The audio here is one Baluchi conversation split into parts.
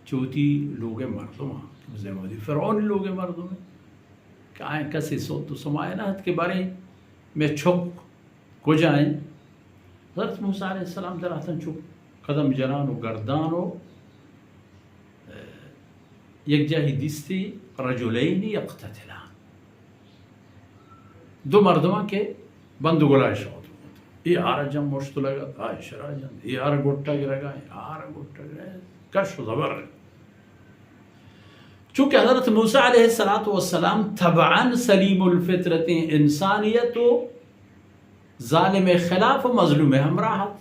چہ وتی لوگ ءِ مردماں، بزاں وتی فرعون ءِ لوگ ءِ مردم ءَ کہ آیاں کسے سوت و سمایا نہ ات کہ باریں مئے چک کجا انت؟ حضرت موسیٰ علیہ السلام در اتن چو قدم جنان و گردان و، اه، یک جاہی دیستی رجلین یقتتلان، دو مردماں کہ بند و گلاش آورت۔ اے آرا جن مشت لگت، آ اشرا جن، اے آرا گٹا گرگا، آ آرا گٹا گرگا، کش و زبر۔ چونکہ حضرت موسیٰ علیہ الصلوۃ والسلام طبعاً سلیم الفطرت، انسانیت و ظالم ءِ خلاف و مظلوم ءِ ہمراہ ات۔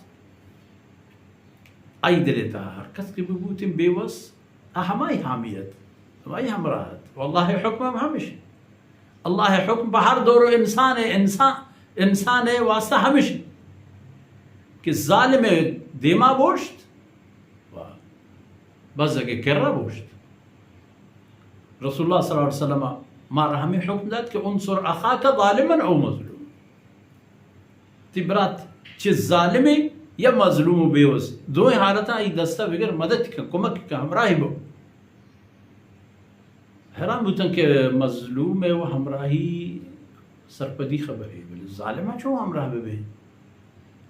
آئی دل ءِ تہا ہر کس کہ ببوتیں بے وس، آ ہمائی حامی ات، ہمائی ہمراہ ات۔ و اللہ ءِ حکم ہم ہمیش انت۔ اللہ ءِ حکم پہ ہر دور و انسان ءِ، انسان، انسان ءِ واسطہ ہمیش انت کہ ظالم ءِ دیما بوشت و بزگ ءِ کرا بوشت۔ رسول اللہ صلی اللہ علیہ وسلم مارا ہمے حکم دات کہ انصر اخاک ظالما او مظلوما۔ تئی برات چہ ظالمے یا مظلوم و بے وس، دوئیں حالتاں آئی دستا بگر، مدد کن، کمک کن، ہمراہی بو۔ حیران بوتن کہ مظلوم ءِ و ہمراہی سرپدی خبرے، بلے ظالم ءَ چون ہمراہ بہ بیں؟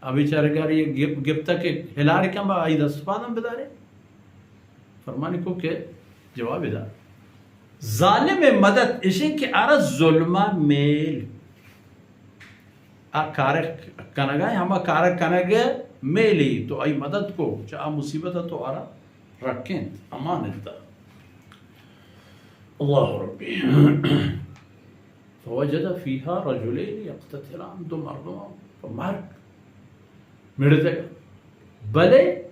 آ بیچارگاری گپ-، گپتا کہ ہلار کن با آئی دست پاداں بدارے۔ فرمانی کو کہ جواب دا، ظالم ءِ مدد اشیں کہ آرا ظلم ءَ میل، آ کار کنگا، ہما کار کنگ ءَ میلی تو آئی مدد کو، چہ آ مصیبت ءَ تو آرا رکینت، امانت دا۔ اللہ ربی۔ فوجد فیها رجلین یقتتلان، دو مردم پہ مرگ مڑتگ۔ بلے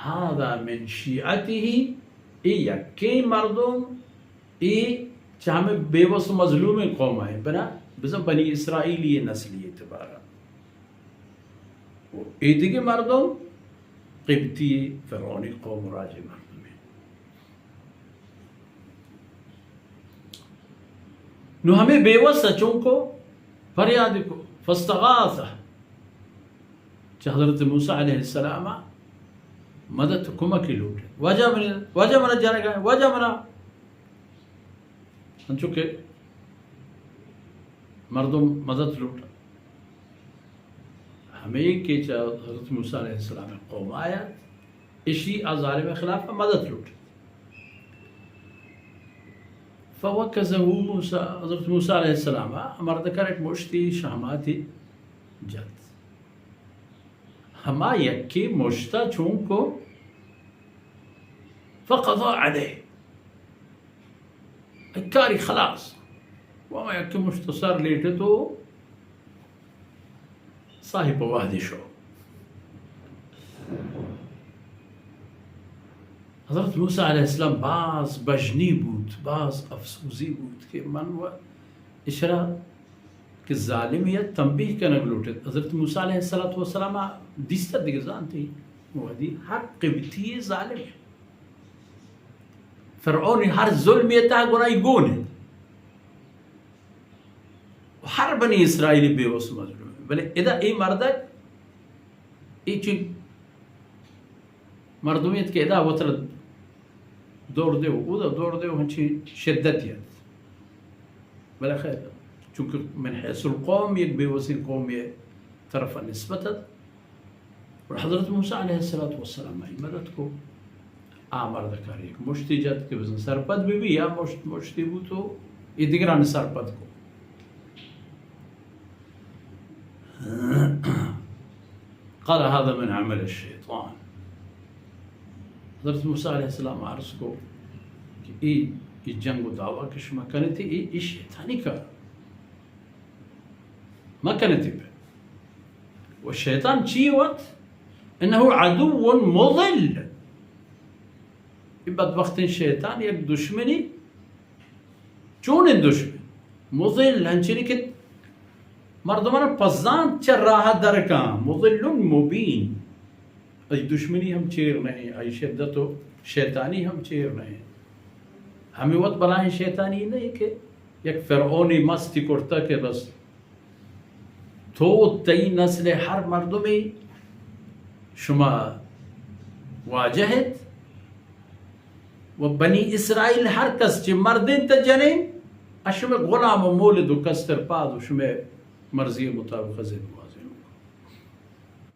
هذا من شیعته، اے یکیں مردم، اے چہ ہمے بے وس و مظلومیں قوم ءَ، بنا بزاں بنی اسرائیلی نسلی اعتبار ءَ۔ و اے دگہ مردم قبطی فرعونی قوم و راجی مردمے۔ نو ہمے بے وس ءَ چون کو؟ پریاد کو، فاستغاثہ، چہ حضرت موسیٰ علیہ السلام ءَ مدد و کمکی لوٹ۔ واجہ من، واجہ منا جنگ ءَ، واجہ منا، انچو کہ مردم مدد لوٹ۔ ہمے کہ چہ حضرت موسیٰ علیہ السلام ءِ قوم آیت، اشی آ ظالم ءِ خلاف مدد لوٹ۔ فوکزہ موسیٰ، حضرت موسیٰ علیہ السلام ءَ مردکار یک مشتی شہماتی جت۔ ہما یکے مشتا چون کو؟ فقضى عليه، کاری خلاص۔ و ہما یکے مشت سر لیٹت و ساہی پہ وہدی شو۔ حضرت موسیٰ علیہ السلام باز بژنی بوت، باز افسوزی بوت کہ من و اشرا کہ ظالم یا تنبیہ کنگ لوٹت۔ حضرت موسیٰ علیہ الصلوۃ والسلام ءَ دیستہ دگہ زانتی، وہدی ہر قبطی ظالم، فرعون ہر ظلم یا تہا گناہی گون انت۔ ہر بنی اسرائیلی بے وس مظلوم انت۔ بلے ادا اے مردک، اے چون مردمی ات کہ ادا وترا دور دیو، اودا دور دیو، ہنچی شدتی ات۔ بلے خیر، چونکہ من حیث القوم یک بے وسیں قومی طرف نسبت ات۔ اور حضرت موسیٰ علیہ الصلوۃ والسلام آئی مدد کو۔ آ مردکار یک مشتی جت کہ بزن سرپد بہ بی، یا مشت، مشتی بو تو اے دگران سرپد کو۔ قال هذا من عمل الشيطان۔ حضرت موسیٰ علیہ السلام عرض کو کہ اے، اے جنگ و دعویٰ کہ شما کنتے، اے، اے شیطانی کار۔ مکنتے پہ۔ و شیطان چی وت؟ انه عدو مضل۔ اے بدبختیں شیطان یک دشمنی چونیں دشمن؟ مضل، ہنچنی کہ مردماں پزانت چہ راہ در کن، مضل مبین۔ آئی دشمنی ہم چیر نہیں، آئی شدت و شیطانی ہم چیر نہیں۔ ہمیں وت بلاہیں شیطانی نہیں کہ یک فرعونی مستی کرتا کہ بس تو تئی نسل ہر مردمے شما واجہ ات، و بنی اسرائیل ہر کس چہ مردین تا جنین، اشمے غلام و مولد و کستر پاد و شمے مرضی مطابق زندگی۔